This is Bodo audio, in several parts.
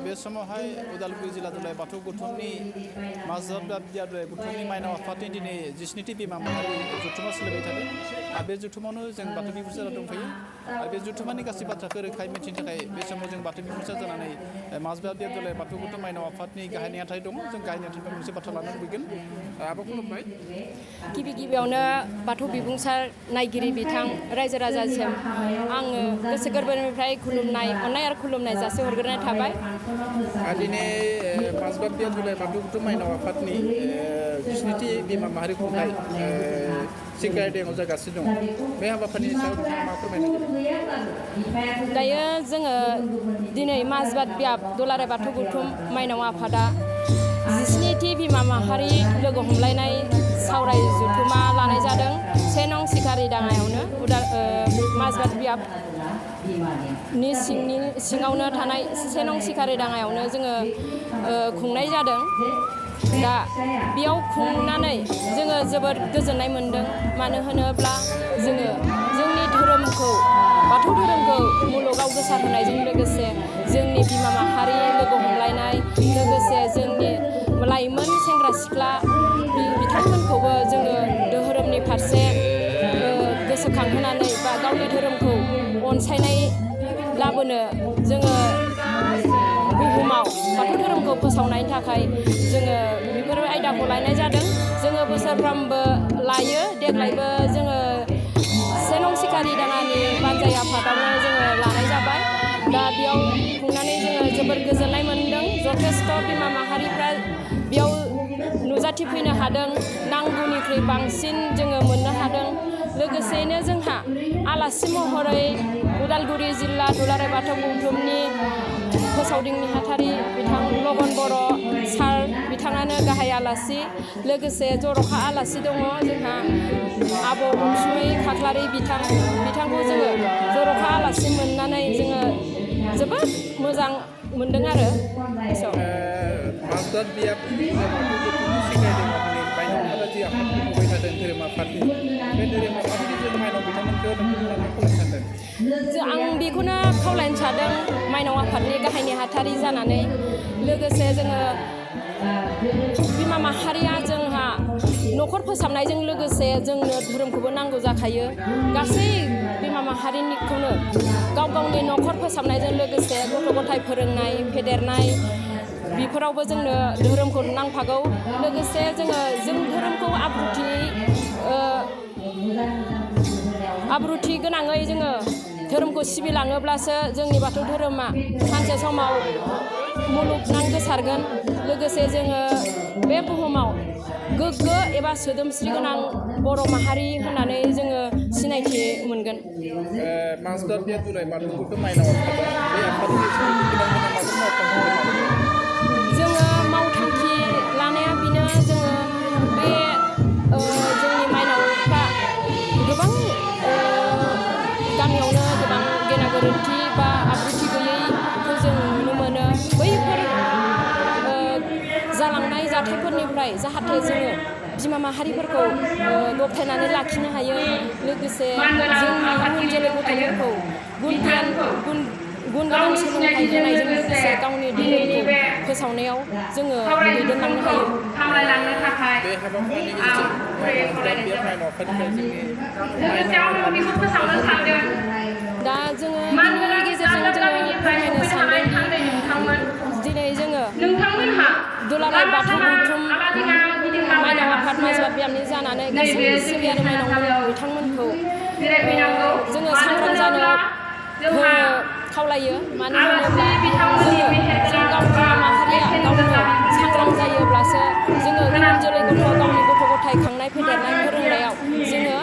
बे समावहाय उदालगुरि जिल्ला दुलाराय बाथौ गौथुमनि माजबाद बियाबदुलाराय गौथुमनि माइनाव आफादनि दिनै 19थि बिमा माहारि जथुमा सोलिबाय थादों आरो बे जथुमावनो जों बाथौ बिबुंसार दंफायो आरो बे जथुमानि गासै बाथ्राखौ रोखायै मिथिनो थाखाय बे समाव जों बाथौ बिबुंसार जानानै माजबाद बियाबदुलाराय बाथौ गौथुम माइनाव आफादनि गाहाय नेहाथारि दङ जों गाहाय नेहाथारिनिफ्राय मोनसे बाथ्रा लानो लुबैगोन आबा खुलुमबाय गिबियावनो बाथौ बिबुंसार नायगिरि बिथां रायजो राजासिम आङो गोसो गोरबोनिफ्राय खुलुमनाय अननाय आरो खुलुमनाय जासि हरग्रोनाय थाबाय दिनै माजबाद बियाबदुलाराय बाथौ गौथुम माइनाव आफादनि 19थि बिमा माहारि खुंथाय सिगारेटियाव जागासिनो दं बे हाबाफारिनि सायाव मा फोरमायनो दायो जोङो दिनै माजबाद बियाबदुलाराय बाथौ गौथुम माइनाव आफादा 19थि बिमा माहारि लोगो हमलायनाय सावराय जथुमा लानाय जादों 1 नं सिखारि दाङायावनो माजबाद बियाबनि सिङावनो थानाय 1 नं सिखारि दाङायावनो जोङो खुंनाय जादों। दा बेयाव खुंनानै जोङो जोबोद गोजोननाय मोन्दों मानो होनोब्ला जोङो जोंनि धोरोमखौ बाथौ धोरोमखौ मुलुगाव गोसारहोनायजों लोगोसे जोंनि बिमा माहारि लोगो हमलायनाय लोगोसे जोंनि लाइमोन सेंग्रा सिख्ला बिथांमोनखौबो जोङो धोरोमनि फारसे गोसोखांहोनानै बा गावनि धोरोमखौ अनसायनाय लाबोनो जोङो बुहुमाव बाथौ धोरोमखौ फोसावनायनि थाखाय जोङो बेफोर आयदाखौ लानाय जादों। जोङो बोसोरफ्रोमबो लायो देग्लायबो जोङो 1 नं सिखारि दाङानि बानजाय आफादावनो जोङो लानाय जाबाय। दा बेयाव खुंनानै जोङो जोबोर गोजोननाय मोन्दों जथेस्थ' बिमा माहारिफ्रा बेयाव नुजाथिफैनो हादों नांगौनिख्रुइ बांसिन जोङो मोननो हादों। लोगोसेयैनो जोंहा आलासि महरै उदालगुरि जिल्ला दुलाराय बाथौ गौथुमनि फोसावदिं नेहाथारि बिथां लगन बर' सार बिथाङानो गाहाय आलासि लोगोसे जर'खा आलासि दङ जोंहा आब' अनसुमै खाख्लारि बिथांखौ जोङो जर'खा आलासि मोननानै जोङो जोबोद मोजां मोन्दों आरो माजबाद बियाबदुलाराय बाथौ गौथुमनि सिगारेटियाव माइनाव आफादा जि आफाद खुंबाय थादों धोरोम आफादनि बे धोरोम आफादनि जों माइनाव बिथांमोनखौ नोंथांमोना मा खालामनो सानदों? आं बेखौनो खावलायनो सानदों माइनाव आफादनि गाहाय नेहाथारि जानानै लोगोसे जोङो बिमा माहारिया जोंहा न'खर फोसाबनायजों लोगोसे जोंनो धोरोमखौबो नांगौ जाखायो गासै बिमा माहारिनिखौनो गाव गावनि न'खर फोसाबनायजों लोगोसे गथ' गथाय फोरोंनाय फेदेरनाय बेफोरावबो जोंनो धोरोमखौ नांफागौ लोगोसे जोङो जों धोरोमखौ आब्रुथि गोनाङै जोङो धोरोमखौ सिबिलाङोब्लासो जोंनि बाथौ धोरोमा सानसे समाव मुलुगनां गोसारगोन लोगोसे जोङो बे बुहुमाव गोग्गो एबा सोदोमस्रि गोनां बर' माहारि होननानै जोङो सिनायथि मोनगोन। माजबाद बियाबदुलाराय बाथौ गौथुम माइनाव आफादा बे आफादनि जोङो मावथांखि लानाया बेनो जोङो बे जोंनि माइनावफ्रा गोबां गामियावनो गोबां गेना गोरोन्थि बा आब्रुथि गैयैखौ जों नुनो मोनो बैफोर जालांनाय जाथायफोरनिफ्राय जाहाथे जोङो बिमा माहारिफोरखौ दबथायनानै लाखिनो हायो लोगोसे जोंनि इयुन जोलै गथ'फोरखौ गुन गोनां सोलोंथाइ होनायजों लोगोसे गावनि धोरोमखौ फोसावनायाव जोङो दैदेनलांनो हायो। बे हाबाफारिनि गेजेरजों माजबाद बियाब माइनाव आफादनिफ्राय दा जोङो बिनि गेजेरजों जोङो फोरमायनो सानदोंदि दिनै जोङो दुलाराय बाथौ गौथुम माइनाव आफाद माजबाद बियाबनि जानानै गासै सिबियारि माइनाव बिथांमोनखौ जोङो सांग्रां जानो खावलायो मानो होनोब्ला जों गाव बिमा माहारिया गावनो सांग्रां जायोब्लासो जोङो इयुन जोलै गावनि गथ' गथाय खांनाय फेदेरनाय फोरोंनायाव जोङो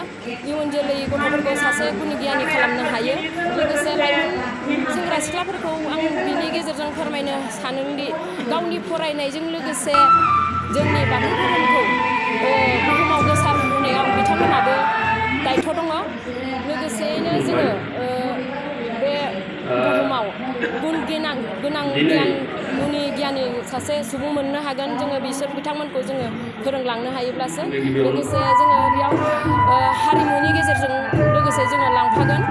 इयुन जोलै गथ'फोरखौ सासे गुनि गियानि खालामनो हायो। लोगोसे लाइमोन सेंग्रा सिख्लाफोरखौ आं बिनि गेजेरजों फोरमायनो सानोदि गावनि फरायनायजों लोगोसे जोंनि बाथौ धोरोमखौ बुहुमाव गोसारहोनायाव बिथांमोनहाबो दायथ' दङ। लोगोसेयैनो जोङो बे बुहुमाव गोनां गुनि गियानि सासे सुबुं मोननो हागोन जोङो बिथांमोनखौ जोङो फोरोंलांनो हायोब्लासो लोगोसे जोङो बेयाव हारिमुनि गेजेरजों लोगोसे जोङो लांफागोन।